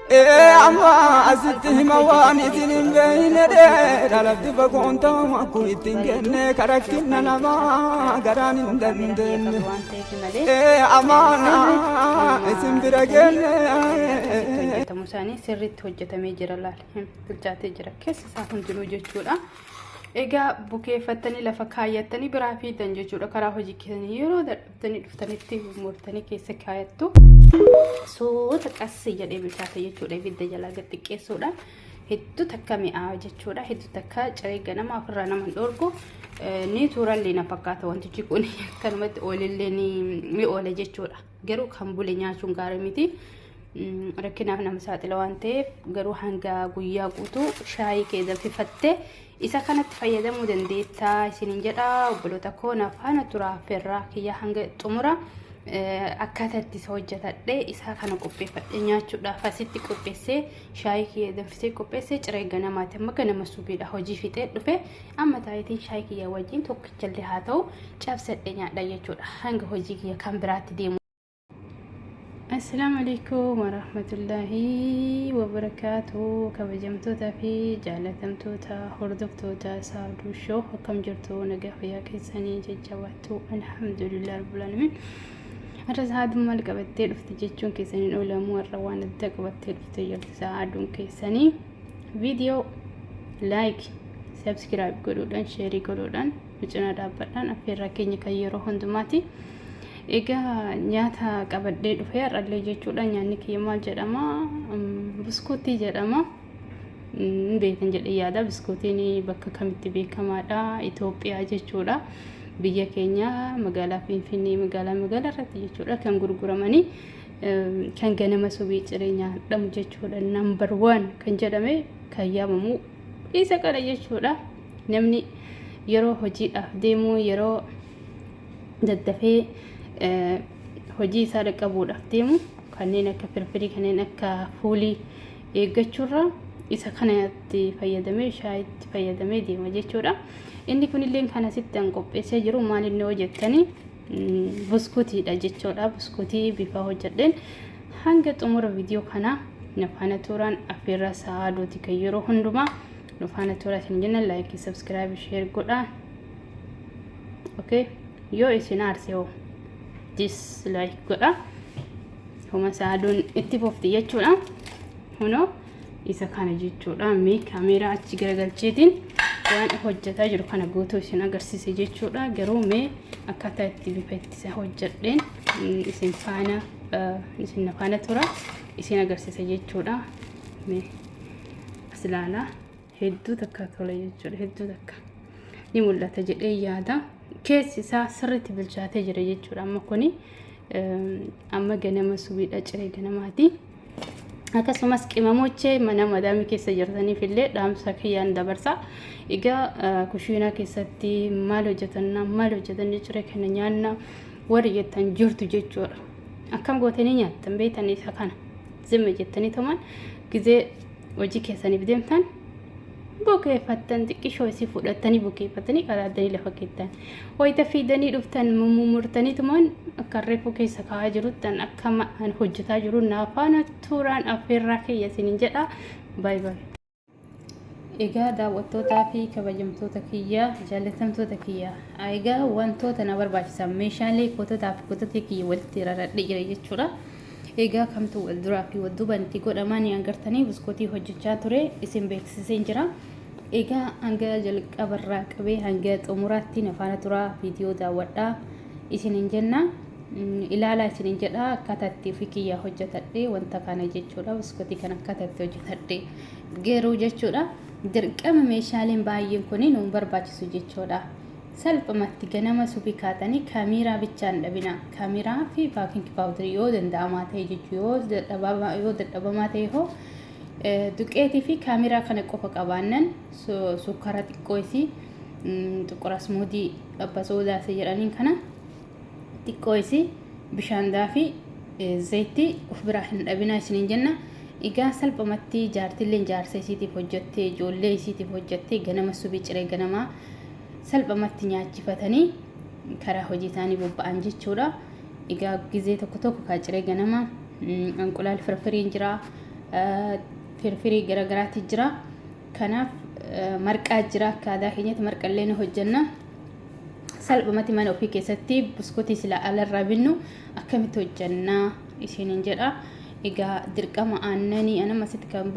Ee amma asitti hima waan isin hin beeyne dheera lafti fagoon ta'u akkuma ittiin kenne karakkinna namaa garaan hin dandeenye. Waan ta'eef malee Ee amaana isin bira geenne. Akkasitti hojjetamu isaanii sirriitti hojjetamee jira laal, bilchaatee jira keessa isaa hundinuu jechuudha. Egaa bukeeffattanii lafa kaayyattanii biraa fiidan jechuudha. Karaa hojii keessanii yeroo dadhabdanii dhuftanitti murtanii keessa kaayattu. Suuta qassi jedhee bilchaate jechuudha. Ibidda jalaa gad xiqqeessuudhaan hedduu takka mi'aawa jechuudha. Hedduu takka ciree ganama ofirraa nama hin dhorku. Ni turallee na fakkaata wantichi kun, akkanumatti oolillee ni oola jechuudha. Garuu kan bule nyaachuun gaarii miti. Rakkinaaf nama saaxila waan ta'eef, garuu hanga guyyaa guutuu shaayii kee danfifattee isa kanatti fayyadamuu dandeettaa isiniin jedha. Obboloota koo, na faana turaa, affeerraa kiyya hanga xumura akkaataa itti isa hojjetadhee isaa kana qopheeffadhee nyaachuudhaaf asitti qopheessee, shaayii kiyya danfisee qopheessee, ciree ganamaati. Amma ganama subiidha, hojii fixee dhufe. Amma taayitiin shaayii kiyya wajjin tokkichallee haa ta'u cabsadhee nyaadha jechuudha hanga hojii kiyya kan biraatti deemu. Assalaamu alaikum warahmatullaahi wabarakaatu. Kabajamtoota fi jaalatamtoota hordoftoota Saaduu Show, akkam jirtu? Nagaa fayyaa keessanii? Jajjabaattu? Alhamdulillah rabbil alamin. Har'a Saaduun maal qabattee dhufte jechuun keessaniin oolamu. Har'a waan adda qabattee dhufte jirti Saaduun keessanii. Viidiyoo like, subscribe godhuudhaan, share godhuudhaan nu cinaa dhaabbadhaan affeerraa keenya kan yeroo hundumaati. Egaa nyaata qabadhee dhufee har'allee jechuudha. Nyaanni kiyya maal jedhama? Buskuutii jedhama. Hin beekan jedhee yaada. Buskuutiin bakka kamitti beekamaadha? Itoophiyaa jechuudha. Biyya keenya magaalaa Finfinnee, magaalaa magaalaa irratti jechuudha kan gurguramanii, kan ganama subii ciree nyaadhamu jechuudha. Number one kan jedhame kan yaamamu isa kana jechuudha. Namni yeroo hojiidhaaf deemu, yeroo daddafee hojii isaa dhaqqabuudhaaf deemu, kanneen akka firfirii, kanneen akka fuulii eeggachuurra isa kanatti fayyadamee, shaayitti fayyadamee deema jechuudha. Inni kunillee kan asitti an qopheessee jiru maal inni hojjettanii buskutiidha jechuudha. Buskutii bifa hojjedheen hanga xumura viidiyoo kanaa na faana turaan affeerraa Sa'aaduuti kan yeroo hundumaa. Nu faana turaa isin jenna. Like, subscribe, share godhaa. Okay, yoo isin aarse hoo dislike godha. Homa Sa'aaduun itti fufti jechuudha. Kunoo isa kana jechuudha. Mee kaameeraa achi garagalcheetiin waan hojjetaa jiru kana guutuu isin agarsiise jechuudha. Garuu mee akkaataa itti bifa itti isa hojjedheen isin faana, isin faana tura, isin agarsiisa jechuudha. Mee as ilaalaa, hedduu takka tola jechuudha. Hedduu takka ni mul'ata jedhee yaada. Keessi isaa sirriitti bilchaatee jira jechuudha. Amma kuni amma ganama subiidha, ciree ganamaati. Akkasumas qimamochee mana madaamii keessa jirtaniif illee dhaamsa kiyyaan dabarsa. Egaa kushiinaa keessatti maal hojjetanna, maal hojjetanii ciree kana nyaanna warri jettan jirtu jechuudha. Akkam gootanii nyaattan beektan? Isa kana zimma jettanii tuman gizee hojii keessaniif deemtan bukeeffattan, xiqqishoo isii fudhattanii bukeeffatanii qaraaddanii lafa keettan. Wayita fiidanii dhuftan mummurtanii tuman akka reefuu keessa kaa'aa jiruttan akka hojjetaa jiru naafaana turaan affeerraa kiyya isiniin jedha. Baay baay. Egaa daawwattootaa fi kabajamtoota kiyya, jaallatamtoota kiyya, egaa wantoota na barbaachisan meeshaalee kototaa fi kototee kiyya walitti raradhee jira jechuudha. Egaa kamtu wal duraa fi wal duubaan itti godhamaa ni agartanii, buskuutii hojjechaa ture isin beeksiseen jira. Egaa hanga jalqabarraa qabee hanga xumuraatti na faana turaa, viidiyoo daawwadhaa isiniin jenna. Ilaalaa isiniin jedha, akkaataa itti ofii kiyyaa hojjetadhe wanta kana jechuudha. Buskuutii kana akkaataa itti hojjetadhe garuu jechuudha. Dirqama meeshaaleen baay'een kun nu barbaachisu jechuudha. Salphumatti ganama subii kaatanii kamiiraa bichaan dhabina. Kamiiraa fi baking powder yoo danda'amaa ta'e jechuu, yoo dadhabamaa ta'e hoo duqeetii fi kamiiraa kana qofa qabaannan, sukkaara xiqqoo isii, xuqur asmuudii abba soodaa isa jedhaniin kana xiqqoo isii, bishaan daafii, zayitii of biraa hin dhabinaa isiniin jenna. Egaa salphumatti jaartilleen jaarsa isiitiif hojjettee, ijoollee isiitiif hojjettee, ganama subii ciree ganamaa salphumatti nyaachifatanii karaa hojii isaanii bobba'an jechuudha. Egaa gizee tokko tokko kaa ciree ganama anqulaal firfiriin jira. Firfirii garagaraati jira. Kanaaf marqaa jira, akka aadaa keenyatti marqallee ni hojjenna. Salphumatti mana ofii keessatti buskutii sila alarraa binnu akkamitti hojjennaa isiniin jedha. Egaa dirqama aannanii anama asitti kan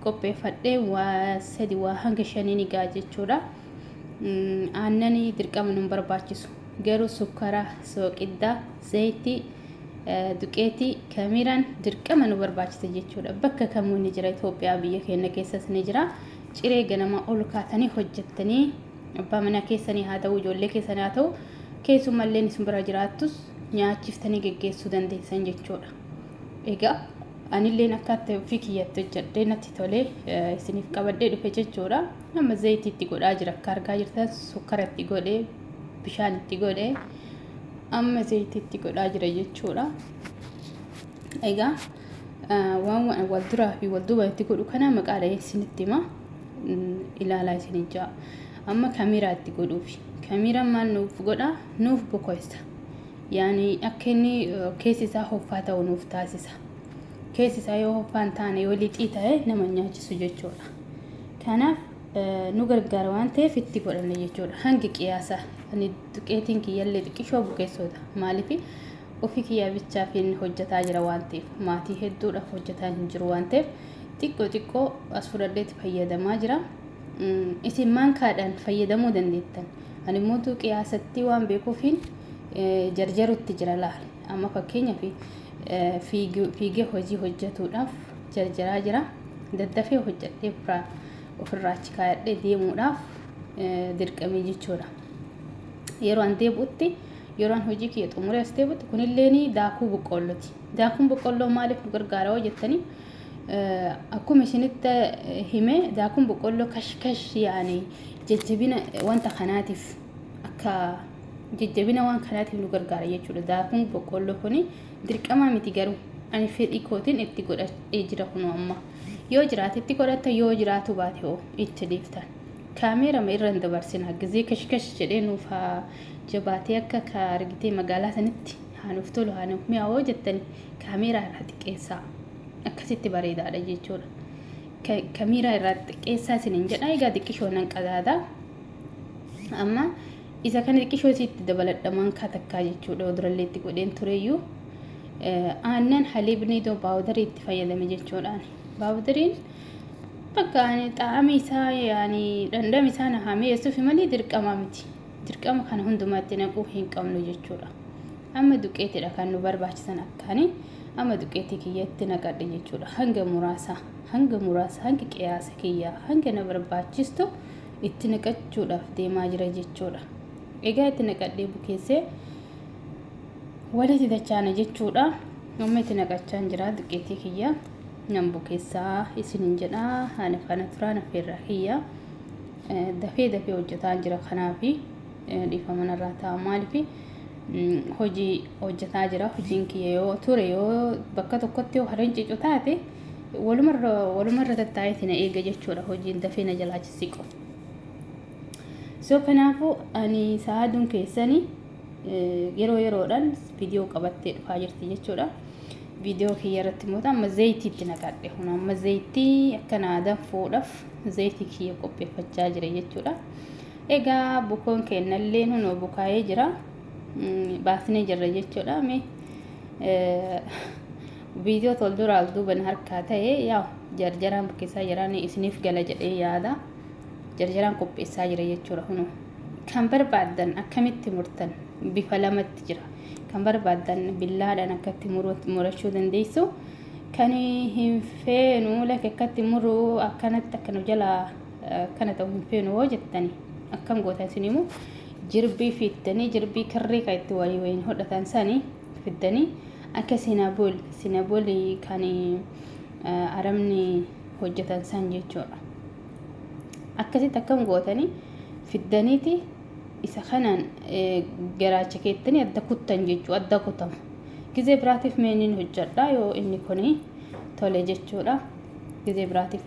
qopheeffadhe waa sadi waa hanga shanii ni ga'a jechuudha. Aannanii dirqama nun barbaachisu. Garuu sukkara, sooqidda, zayitii, duqeetii, kamiiraan dirqama nu barbaachisa jechuudha. Bakka kamuu ni jira, Itoophiyaa biyya keenya keessas ni jira. Ciree ganama ol kaatanii hojjettanii abbaa manaa keessanii haa ta'u, ijoollee keessanii haa ta'u, keessumallee isin bira jiraattus nyaachiftanii geggeessuu dandeessan jechuudha. Egaa anilleen akka ofii kiyyatti hojjedhee natti tolee isiniif qabadhee dhufe jechuudha. Amma zayitii itti godhaa jira, akka argaa jirtan sukkara itti godhee, bishaan itti godhee, amma zayitii itti godhaa jira jechuudha. Egaa waan wal duraa fi wal duuba itti godhu kana maqaadha isinitti hima, ilaalaa isin ja'a. Amma kamiiraa itti godhuufi. Kamiiraan maal nuuf godha? Nuuf bokoysa. Yaani akka inni keessi isaa hoffaa ta'u nuuf taasisa. Keessi isaa yoo hoffaa hin taane, yoo lixii ta'e, nama nyaachisu jechuudha. Kanaaf nu gargaara waan ta'eef itti godhanna jechuudha. Hangi qiyaasa ani duqeetiin kiyyallee xiqqishoo bukeessoota. Maaliif? Ofii kiyyaa bichaaf hin hojjetaa jira waan ta'eef, maatii hedduudhaaf hojjetaa hin jiru waan ta'eef, xiqqoo xiqqoo as fudhadheetti fayyadamaa jira. Isin maankaadhaan fayyadamuu dandeettan. Ani immoo qiyaasatti waan beekuufiin jarjarutti jira laal. Amma fakkeenyaaf fiigee hojii hojjetuudhaaf jarjaraa jira. Daddafee hojjedhee ofirraa achi kaayadhee deemuudhaaf dirqamee jechuudha. Yeroo an deebi'utti, yeroo an hojii kiyya xumuree as deebi'utti, kunillee daakuu boqqoollooti. Daakuun boqqoolloo maaliif nu gargaara hoo jettanii, akkuma isinitti hime, daakuun boqqoolloo kash kash, yaani jajjabina wanta kanaatiif, akka jajjabina waan kanaatiif nu gargaara jechuudha. Daakuun boqqoolloo kuni dirqamaa miti, garuu ani fedhii kootiin itti godhadhee jira kunoo amma. Yoo jiraate itti godhatta, yoo jiraatu baate hoo itti dhiiftan. Kaameerama irra hin dabarsina. Gizee kash kash jedhee nuuf haa jabaatee, akka ka argitee magaalaa sanitti haa nuuf tolu, haa nuuf mi'aawoo jettani, kaameeraa irraa xiqqeessaa. Akkasitti bareedaadha jechuudha. Kaameeraa irraa xiqqeessaa isiniin jedha. Egaa xiqqishoo nan qadaada. Amma isa kana xiqqishoo isitti dabaladha, maankaa takkaa jechuudha. Durallee itti godheen tureyyuu. Aannan haliibni iddoo baawudarii itti fayyadame jechuudhaan. Baawudariin bakka ani xaa'amii isaa, yaani dhandhami isaa na haa mi'eessuufi malee dirqama miti. Dirqama kana hundumaatti naquu hin qabnu jechuudha. Amma duqeetidha kan nu barbaachisan akkaani. Amma duqeetii kiyyatti naqadhe jechuudha. Hanga muraasa, hanga muraasa, hanga qiyaasa kiyyaa, hanga na barbaachistu itti naqachuudhaaf deemaa jira jechuudha. Egaa itti naqadhee bukeessee walitti dachaana jechuudha. Amma itti naqachaa jira duqeetii kiyya. Nan bukeessaa isinin jedha. Ani faana turaan affeerraa kiyya. Dafee dafee hojjetaa jira, kanaafi dhiifama narraa ta'a. Maaliif? Hojii hojjetaa jira. Hojiin kiyya yoo ture, yoo bakka tokkotti yoo hariin cicu taate, walumarra walumarra tattaa'eeti na eega jechuudha. Hojiin dafee na jalaa siqu. So kanaafuu ani sa'aaduun keessanii yeroo yeroodhaan viidiyoo qabattee dhufaa jirti jechuudha. Viidiyoo kiyya irratti immoo amma zayitii itti naqadhe, kun amma zayitii akka naa danfuudhaaf zayitii kiyya qopheeffachaa jira jechuudha. Egaa bukoon kennallee hunoo bukaa'ee jira. Baasnee jirra jechuudha. Mee viidiyoo tol duraa duuban harkaa ta'e, yaa jarjaraan bukeessaa jiraan isiniif gala jedhee yaada. Jarjaraan qopheessaa jira jechuudha kunoo. Kan barbaaddan akkamitti murtan, bifa lamatti jira. Kan barbaaddan billaadhaan akkatti murachuu dandeessu. Kan hin feenu, lafa akkatti muruu, akkanatti akka nu jalaa akkana ta'u hin feenu hoo jettani, akkam gootan isin himu: jirbii fiittanii, jirbii kirrii kan itti walii waliin hodhatan sani fiddanii, akka sinabool sinabool kan arabni hojjetan san jechuudha. Akkasitti akkam gootanii fiddaniiti isa kanaan garaacha keettanii adda kuttan jechuudha, adda kutama. Gizee biraatiif meeniin hojjedha yoo inni kuni tole jechuudha. Gizee biraatiif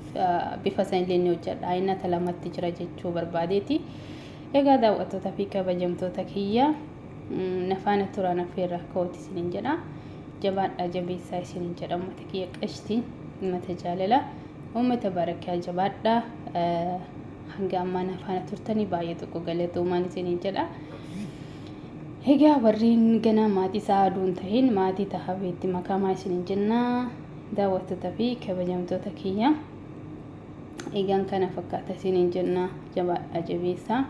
bifa sanillee ni hojjedha. Aynata lamatti jira jechuu barbaadeeti. Egaa daawwattoota fi kabajamtoota kiyya, nafaana turaan affeerraa kooti isiniin jedha. Jabaadhaa, jabeessaa isiniin jedha, uummata kiyya qashti. Uummata jaalala, uummata barakaa jabaadhaa. Hanga ammaa na faana turtanii baay'ee tokko galatoomaan isiniin jedha. Egaa warreen ganaa maatii isaa aduun tahin maatii tahaa beetti makamaa isiniin jenna daawwattoota fi kabajamtoota kiyya. Egaan kana fakkaata isiniin jenna jabaadhaa jabeessaa.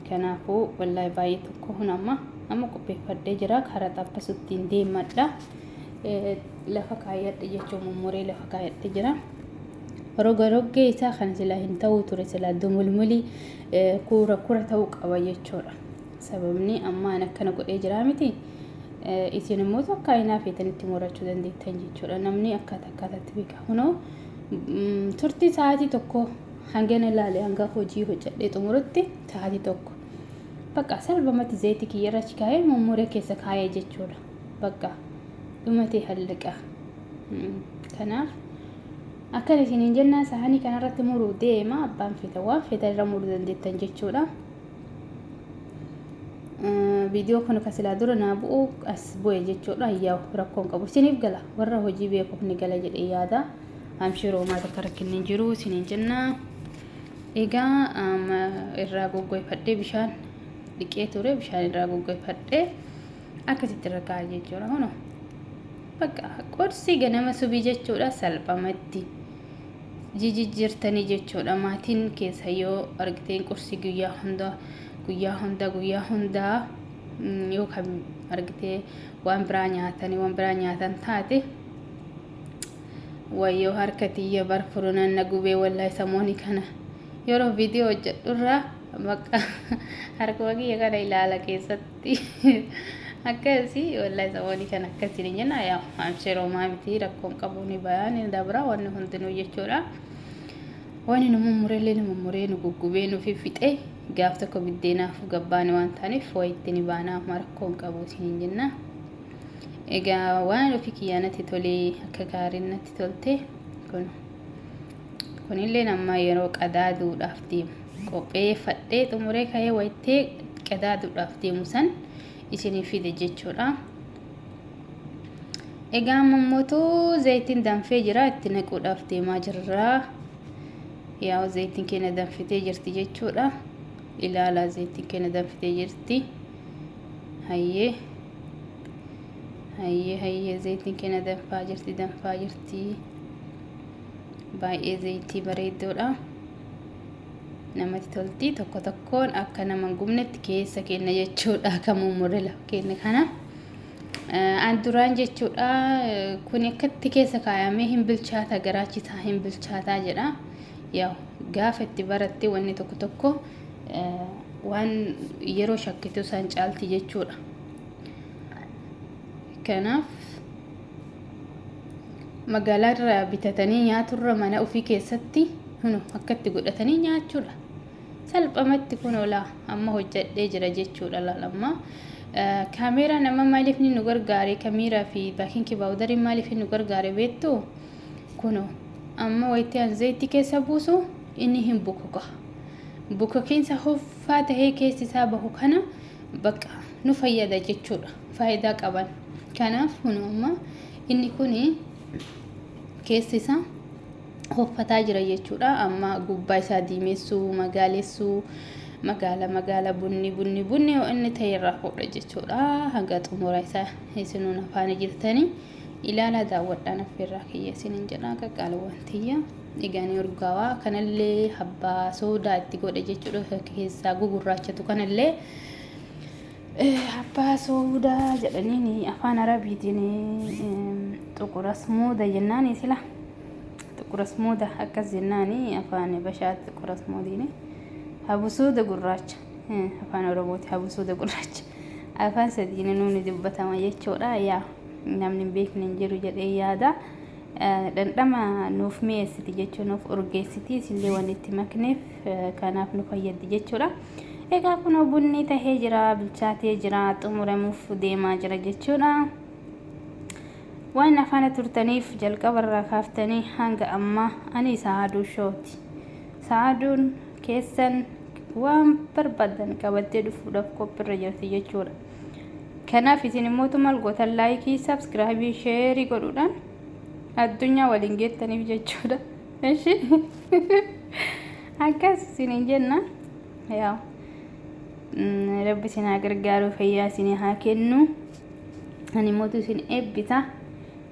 Kanaafuu wallaahi baay'ee tokko hun amma amma qopheeffadhee jira karaa xabbasuttiin deemadha. Lafa kaayyadhe jechuun mummuree lafa kaayyadhe jira. Roga roggee isaa kan silaa hin ta'uu ture silaa dumulmulii kuura kura ta'uu qaba jechuudha. Sababni amma an akkana godhee jira miti. Isin immoo akka aynaa feetanitti murachuu dandeettan jechuudha. Namni akkaataa akkaataatti beeka. Kunoo turtii sa'aatii tokko hangana ilaale hanga hojii hojjedhee xumurutti sa'aatii tokko. Bakka salphumatti zayitii kiyya irra achi kaa'ee mummuree keessa kaa'ee jechuudha. Bakka dhumatee hallaqa. Kanaaf akkana isiniin jennaa saanii kanarratti muruu deema abbaan feeta waan feeta irra muruu dandeettan jechuudha. Viidiyoo kun kan silaa dura naa bu'u as bu'e jechuudha. Yaa'u rakkoon qabu isiniif gala warra hojii beekuuf ni gala jedhee yaada. Amshiroo maal akka rakkinni hin jiru isiniin jenna. Egaa irraa goggoifadhee bishaan dhiqee ture bishaan irraa goggoifadhee akkasitti irra kaa'a jechuudha. Kunoo bakka qorsii ganama subii jechuudha salphamatti jijijjiirtanii jechuudha. Maatiin keessa yoo argiteen qursii guyyaa hunda guyyaa hunda guyyaa hundaa yoo kan argitee waan biraa nyaatanii waan biraa nyaatan taate wayyoo harka tiyya bar furunan na gubee wallahi samooni kana yeroo viidiyoo hojjedhurraa bakka harkuma kiyya kana ilaala keessatti akkasi wallahi samooni kana akkasi ni jenna yaa amshiroo maa miti rakkoon qabu ni bayaa ni dabra wanni hundinuu jechuudha. Wanni nu mummurellee nu mummuree nu guggubee nu fiffixee gaaf tokko biddeenaaf gabbaane waan taaneef wayitti ni baanaa amma rakkoon qabu isiniin jenna. Egaa waan ofii kiyyaa natti tolee akka gaariin natti tolte kun kunillee amma yeroo qadaaduudhaaf deemu qopheeffadhee xumuree ka'ee wayittee qadaaduudhaaf deemu san isinii fide jechuudha. Egaa amma immoo zayitiin danfee jira itti naquudhaaf deemaa jirra. Yaa zayitiin keenya danfitee jirti jechuudha. Ilaalaa zayitiin keenya danfitee jirti. Hayyee. Hayyee hayyee zayitiin keenya danfaa jirti danfaa jirti. Baay'ee zayitii bareeddoodha. Namatti tolti tokko tokkoon akka nama hin gubnetti keessa kenna jechuudha. Akka mummurre lafa keenya kana. An duraan jechuudha kun akkatti keessa kaayamee hin bilchaata garaachi isaa hin bilchaataa jedha. Yaa gaafa itti baratte wanni tokko tokko waan yeroo shakkitu isaan caalti jechuudha. Kanaaf magaalaa irraa bitatanii nyaaturra mana ofii keessatti hunu akkatti godhatanii nyaachuudha. Salphamatti kun olaa amma hojjedhee jira jechuudha laal amma. Kaameeraan amma maaliif ni nu gargaare kamiiraa fi baakinkii baawudariin maaliif nu gargaare beektu kuno amma wayitti an zayitii keessa buusu inni hin bukuka. Bukukiinsa hoffaa tahee keessi isaa bahu kana bakka nu fayyada jechuudha. Faayidaa qaban. Kanaaf kunoo amma inni kun keessi isaa hoffataa jira jechuudha. Amma gubbaa isaa diimessuu, magaalessuu, magaala magaala bunni bunni bunni yoo inni ta'e irraa fuudha jechuudha. Hanga xumura isaa isinuun afaana jirtanii ilaalaa daawwadhaan affeerraa kiyya isinin jedha qaqqaaliwwan tiyya. Egaa ni urgaawaa kanallee habbaa soodaa itti godhe jechuudha keessaa gugurraachatu kanallee habbaa soodaa jedhaniin afaan arabiitiin xuquras muuda jennaani sila xuquras muuda akkas jennaani afaan bashaatti xuquras muudiin habusuuda gurraacha afaan oromooti habusuuda gurraacha afaan sadiin nuuni dubbatama jechuudha yaa namni hin beekne hin jiru jedhee yaada. Dhandhama nuuf mi'eessiti jechuun nuuf urgeessiti isillee waan itti makneef kanaaf nu fayyaddi jechuudha. Egaa kunoo bunni tahee jira bilchaatee jira xumuramuuf deemaa jira jechuudha. Waan afaana turtaniif jalqabarraa kaaftanii hanga ammaa ani Sa'aaduu Shooti. Sa'aaduun keessan waan barbaadan qabattee dhufuudhaaf qophiirra jirti jechuudha. Kanaaf isin immoo maal gootan laayikii, sabskiraayibii, sheerii godhuudhaan Addunyaa waliin geettaniif jechuudha. Ishi akkas isiniin jenna. Yaa rabbi isin haa gargaaru, fayyaa isin haa kennu. Ani mootu isin eebbisa.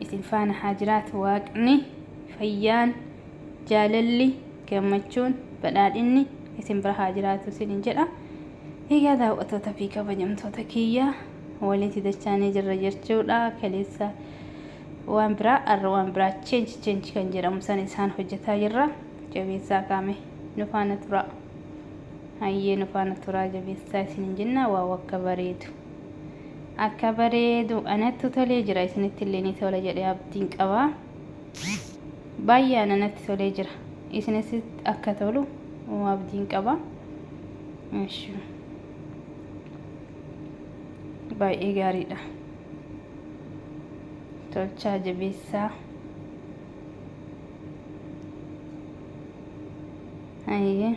Isin faana haa jiraatu waaqni, fayyaan, jaalalli, gammachuun, badhaadhinni isin bira haa jiraatu isiniin jedha. Egaa daawwattoota fi kabajamtoota kiyya, walitti dachaanii jirra jechuudha. Kaleessa waan biraa, har'a waan biraa, change change kan jedhamu san isaan hojjetaa jirra. Jabeessaa kaame nu faana turaa. Hayyee, nu faana turaa, jabeessaa isiniin jenna. Waaw, akka bareedu. Akka bareedu anattu tolee jira, isinitti illee ni tola jedhee abdiin qaba. Baay'ee anatti tolee jira. Isinis akka tolu abdiin qaba. Ishi. Baay'ee gaariidha. Tolchaa, jabeessaa. Hayyee.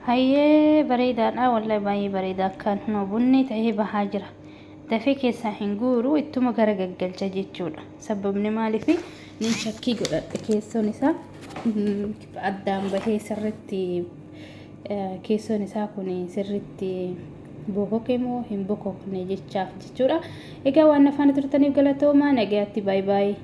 Hayyee, bareedaadha wallahi, baay'ee bareeda. Akkaan hunoo bunni ta'ee bahaa jira. Dafee keessaa hin guuru, ittuma gara gaggalcha jechuudha. Sababni maaliif nin shakkii godhadhe, keessoon isaa addaan bahee sirritti, keessoon isaa kun sirritti bokoke moo hin bokokne jechaaf jechuudha. Egaa waan na faana turtaniif galatoomaa, nagaatti, baay'ee baay'ee.